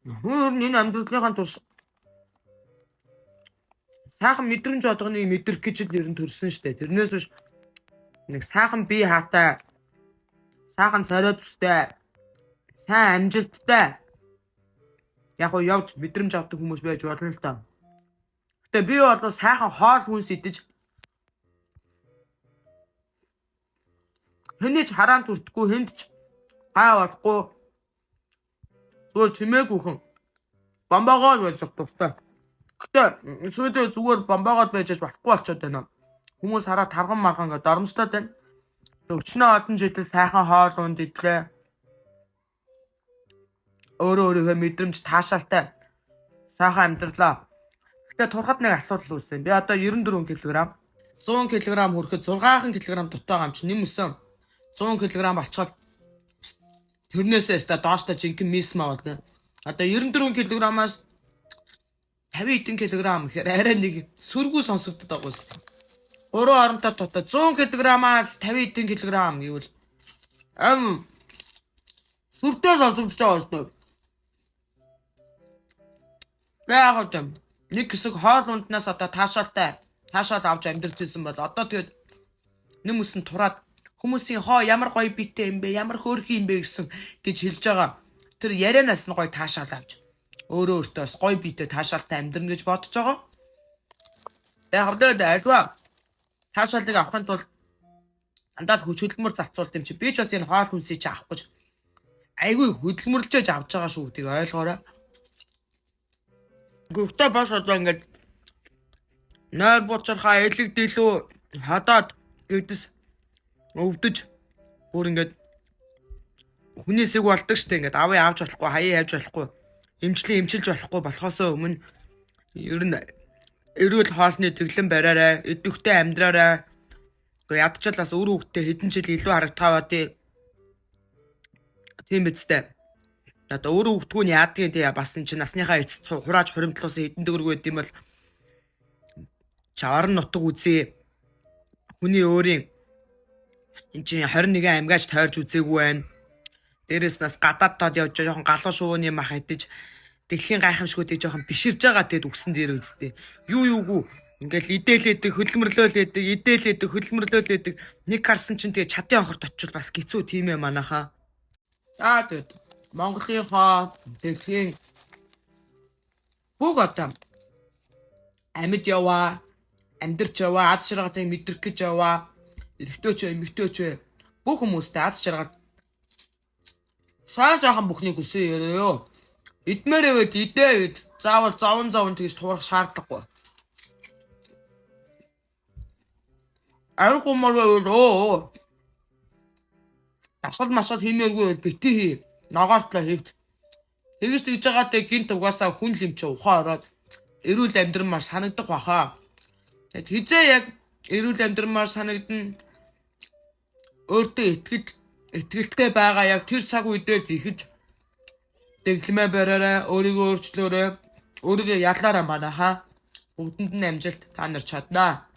Хүн ер нь энэ амьдралынхаа турш сайхан мэдрэмж одгоныг мэдрэх гэж л ер нь төрсөн штэ. Тэрнээс биш нэг сайхан бие хаатай, сайхан царай зүстэй, сайн амжилттай яг уу явж мэдрэмж авдаг хүмүүс байж болно л доо. Гэтэ би бол сайхан хоол хүнс идэж хэний ч хараан түртэхгүй, хүнд ч гай болохгүй, зүгээр чимээгүй хүн бомбогоор байж дуртай. Гэтэ сүйдээ зүгээр бомбогоод байж болохгүй болчиход байна. Хүмүүс хараа тарган марган гэдэг доромжлоод байна. Өчнөө олон жил сайхан хоол унд идлээ. Өөрөө өөрийнхөө мэдрэмж таашаалтай сайхан амьдралаа. Гэтэ турхад нэг асуудал үүссэн. Би одоо 94 кг, 100 кг хүрэхэд 6 кг дутаа байгаа юм чи нэмсэн. 100 кг болцоход тэрнээсээ өста дооштой жинхэнэ мисс маа болно. Одоо 94 кг-аас 50 хэдэн кг гэхээр арай нэг сөргүү сонсогдод байгаа юм. 3 оронтой тотоо 100 кг-аас 50 хэдэн кг гэвэл ам сүртэй сонсогдож байгаа юм. Яг одоо нэг хэсэг хоол унднаас одоо таашаалтай таашаал авч амьдарч ирсэн бол одоо тэгээд нэм үсэн тураад хүмүүсийн хоо ямар гоё битэй юм бэ, ямар хөөрхөн юм бэ гэсэн гэж хэлж байгаа тэр ярианаас нь гоё таашаал авч өөрөө өөртөө бас гоё битэй таашаалтай амьдрна гэж бодож байгаа. Яг одоо альва таашаалыг авахын тулд дандаа л хүч хөдөлмөр зарцуулт юм чи. Би ч бас энэ хоол хүнсийг чи авах гэж айгүй хөдөлмөрлөж авч байгаа шүү гэдгийг ойлгоорой. Гэхдээ бас одоо ингээд нойр буучархаа элэг дэлүү хадаад гэвдэс өвдөж бүр ингээд хүнээсэг болдог штэ, ингээд авъя авч болохгүй, хаяа явж болохгүй, эмчлийн эмчилж болохгүй болохоосоо өмнө ер нь эрүүл хоолны тэглэн бариарай, идэвхтэй амьдраарай. Гэхдээ ядчил бас үр хөвгтөө хэдэн жил илүү харагдахаа тий. Тийм биз дээ. Одоо үр хөвгтгүү нь яадгийн тий, бас эн чинь насныхаа эцэс хурааж хуримтлуулсан хэдэн төгрөг байд юм бол чи орон нутаг үзье. Хүний өөрийн эн чинь 21 аймгаач тойрж үзээгүй байна. Дээрээс нас гадаад тод явж жоохон галуу шувууны мах идэж дэлхийн гайхамшгуудыг жоохон биширж байгаа тэгэд үгсэн дээр үсттэй. Юу юугүй ингээл идээлээдэг, хөдөлмөрлөөлээдэг, идээлээдэг, хөдөлмөрлөөлээдэг. Нэг харсан чинь тэгээ чадын онхорт очивол бас хэцүү тийм ээ манайхаа. Аа тэгэд Монголынхоо дэлхийн бүх одоо амьд яваа, амьдарч яваа, аз жаргалыг мэдрэх гэж яваа, эрэгтэй ч эмэгтэй ч бүх хүмүүстэй аз жаргал сайн сайхан бүхнийг хүсэн яриа. Идмээр байвал идээвэд заавал зовон зовон тэгж туурах шаардлагагүй. Арх умар байвал өө. Дасгал масгал хиймээргүй байвал бити хий. Ногоортлоо хэвт. Тэгж тэгж байгаа гинт угаасаа хүн л юм чи ухаан ороод эрүүл амьдрмаар санагдах баха. Тэгэд хизээ яг эрүүл амьдрмаар санагдана. Өөртөө итгэлтэй байгаа яг тэр цаг үедээ тэгэж дэглэмээ бариарай, өөрийгөө өөрчлөөрэй, өөрийгөө ялаарай манайхаа. Бүгдэнд нь амжилт, та нар чаднаа.